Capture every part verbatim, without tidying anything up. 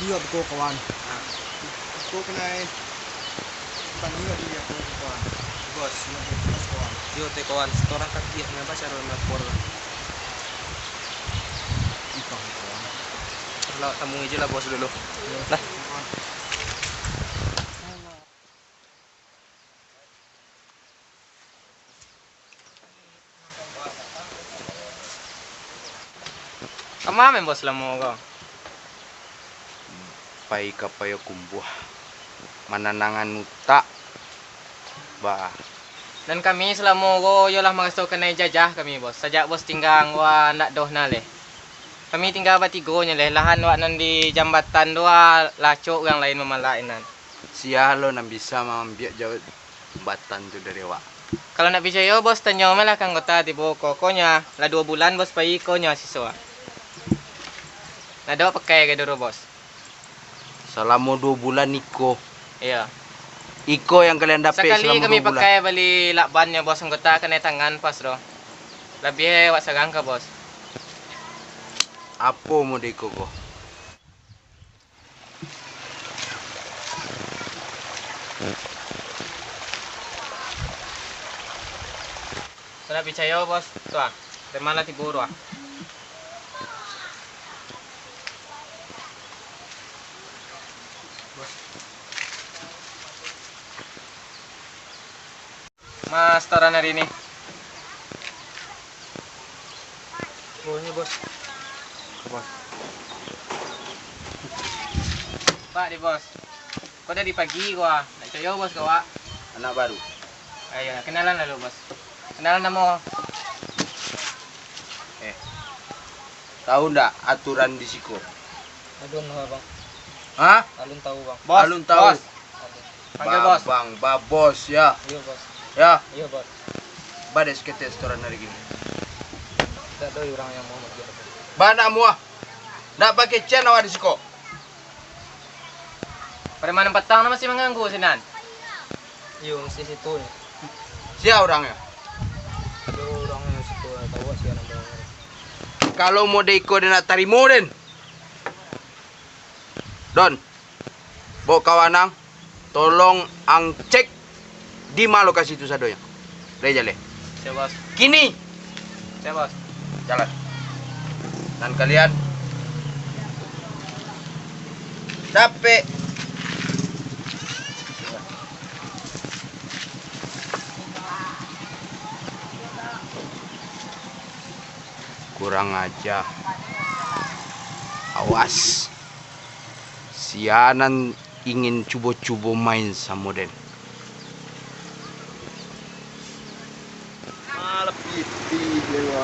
Iyo, betul, kawan. Aku kenai. Tangih di aku, kawan. Bos, iyo, bos, kawan. Yo, teh, kawan, setoran kaki, ngapa cara melapor? Entah, kawan. Lah, temui aja lah bos dulu. Iyo, nah. Kawan. Kama main bos lamo ko? Pai ka Payokumbuah, mananangan utak, bah. Dan kami salamo ko yo lah maraso kanai jajah kami, bos. Sajak bos tingga wak ndak doh na leh. Kami tingga batigo nyo leh, lahan wak nan di jambatan tu, ah, lah acok urang lain mamalak inan. Sia lo nan bisa maambiak jambatan tu dari awak? Kalau ndak picayo, bos, tanyo malah ka anggota tibo ko. Ko nyo lah duo bulan, bos, pai ko nyo siso. Ndak ado pakai ka dulu, bos. Salamo duo bulan iko? Iyo. Iko yang kalian dapek. Sakali salamo kami duo bulan pakai bali lakban nyo, bos, anggota kanai tangan pas tu. Labiah awak sarang ka, bos. Apo mode iko ko? Sudah picayo, bos. Tu ah, preman lah tibo tu ah. Mas, setoran hari ni. Bos, ni, bos. Bos. Pak, di bos. Ko dari pagi ko ah. Ndak picayo bos ka awak. Anak baru. Ayo, kenalan lalu, bos. Kenalan namo. Eh. Tahu ndak aturan di siko? Alun tahu, Bang. Hah? Alun tahu, Bang. Bos, alun tahu. Bos. Alun. Panggil bos. Bang, bos, yo. Iyo, bos. Yo. Iyo, bos. Ba dek saketek setoran hari kini. Ndak ado urang yang mau mati. Ba ndak amuah. Ndak pakai cian awak di siko. Preman nan patang tu masih manganggu sinan? Iyo, masih situ nyo. Sia urangnyo? Ado urangnyo situ, tahu sia namo. Kalau mode iko den ndak tarimo den. Don, baok kawan ang, tolong ang cek di ma lokasi tu sadonyo. Lai jaleh. Siap, bos. Kini. Siap, bos. Jalan. Dan kalian capek. Kurang aja. Awas. Sia nan ingin cubo-cubo main samo den. Alah, pipi dia.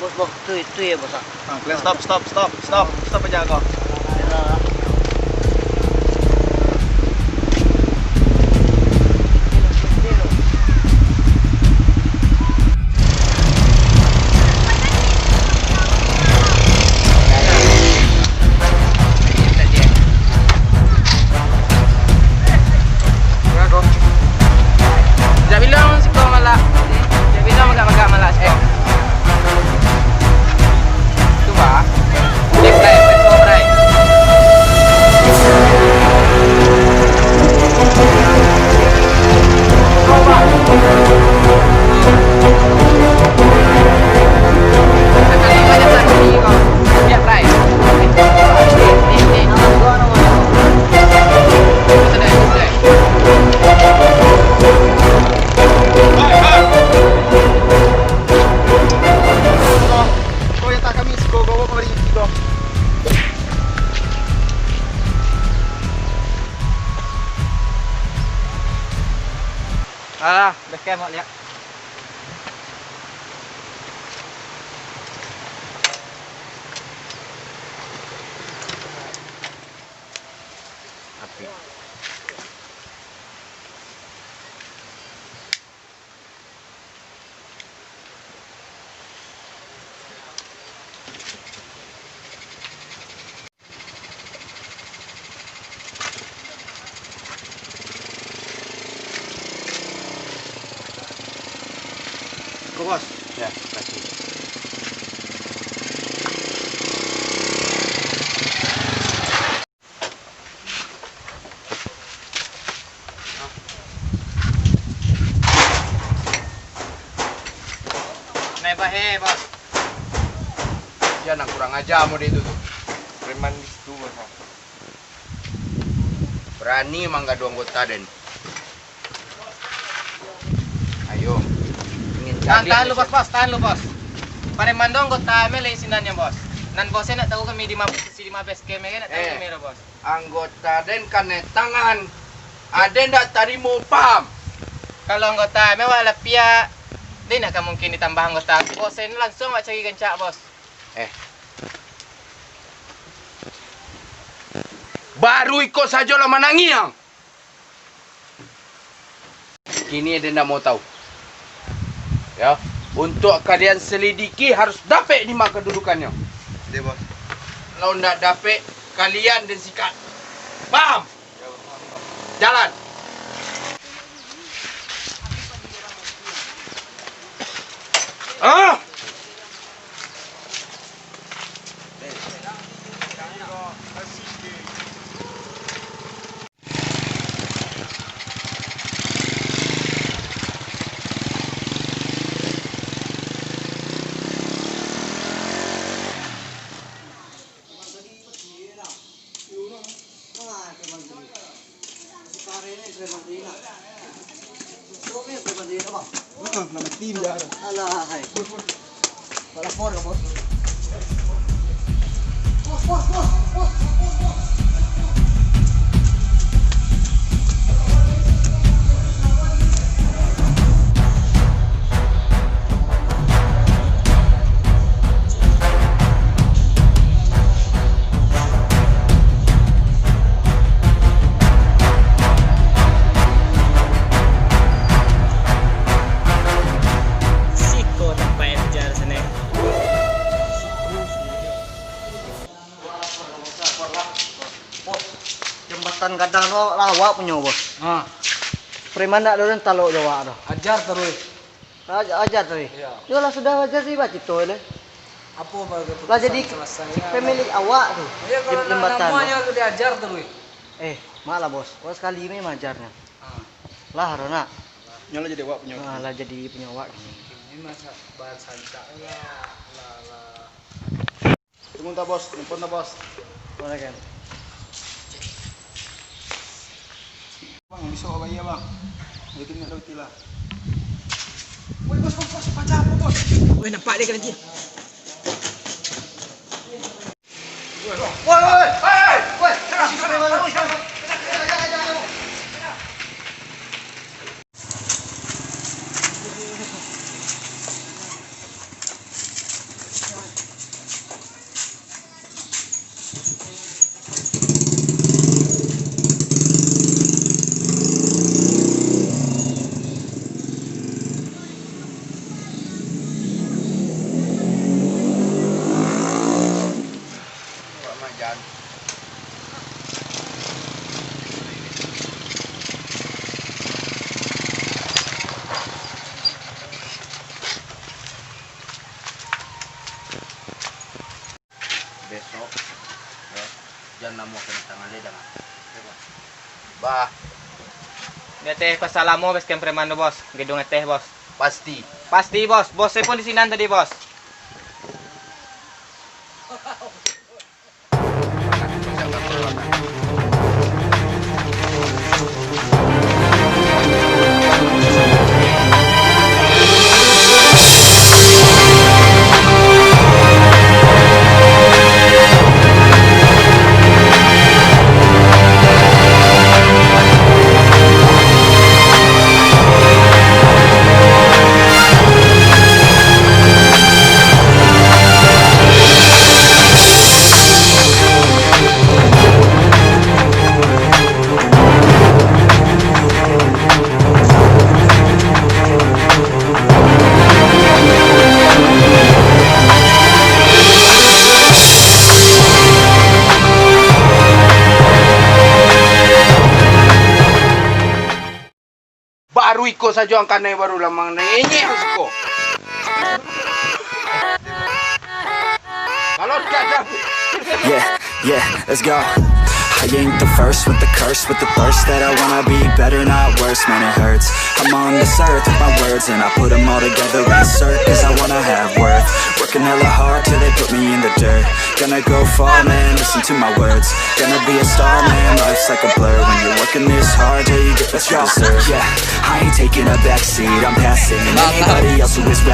Bos, bos, tu, tu ya, bos, ah. Ah, kalian stop, stop, stop, stop, stop aja kau. Sejak bilo siko malak? Sejak bilo magak-magak malak siko? Tu bah. Left right, left right. Alah, base camp, Mak, liak. Api. Ko, Bos. Ya, makasih. Aja mode itu tu. Preman di situ, Bos. Barani manggaduah anggota den. Ayo. Ingin Tahan, caliak tahan lu, ni, Bos, Bos, tahan lu, Bos. Pareman do anggota kami lai sinan nyo, Bos. Nan Bos nak tahu kami di ma-, posisi di ma base camp, kan? Nak tahu Eh. kami do, Bos. Anggota den kanai tangan. Aden ndak tarimo, paham? Kalau anggota kami awak lah piak, den ndak ka mungkin ditambah anggota. Bos, ini langsung awak cari gancak, Bos. Eh. Baru iko sajo lah manangiang. Kini den ndak mau tahu. Ya, untuk kalian selidiki harus dapek di ma kadudukannyo. Oke, Bos. Kalau ndak dapek, kalian den sikat. Paham? Jalan. Ah! Heeh, nama tim dia. Alah, hai. Lapor ka, Bos. Bos, bos, bos, bos. Siko tampek jar sini. Bos, jambatan gadang tu lah awak punyo, Bos. Ha. Preman ndak ado nan talok jo awak tu. Ajar taruih. Aja, aja tu, eh. Iyo. Yo lah sudah aja sih, bacito le. Apo ba-, Lah jadi keputusan selesai, pemilik awak tu, Iyo, kalau jem-, nak jembatan namuah tu. Nyo tu diajar tu, eh. Eh, mak lah, Bos. Awak sekali ni majarnya. Ah. Lah, Rona. Nyo lah jadi awak punyo. Ah, lah jadi punyo awak. Ini masa bahan sancak lah, lah, lah. Tunggu tak, Bos? Telepon tak, Bos? Boleh, kan? Bang, besok apa iya, Bang? Jadi kena roti lah. Woi, Bos, Bos, Bos, baca apa, Bos? Woi, nampak dia kena dia. Woi, woi, woi, woi, woi. Besok, yo, jan namuah kena tangan le, jan. Bah. Di ateh Pasar Lamo base camp preman tu, Bos. Gedung ateh, Bos. Pasti. Pasti, Bos. Bos saya pun di sinan tadi, Bos. Baru iko sajo ang kanai, baru lah mangenyek siko. Kalau tidak ada Yeah, yeah, let's go. I ain't the first with the curse, with the thirst that I wanna be better, not worse. Man, it hurts. I'm on this earth with my words, and I put 'em all together, insert, 'cause I wanna have worth. Working hella hard till they put me in the dirt. Gonna go far, man, listen to my words. Gonna be a star, man, life's like a blur. When you're working this hard, yeah, you get what you deserve. Yeah, I ain't taking a back seat, I'm passing. And anybody else who is rapping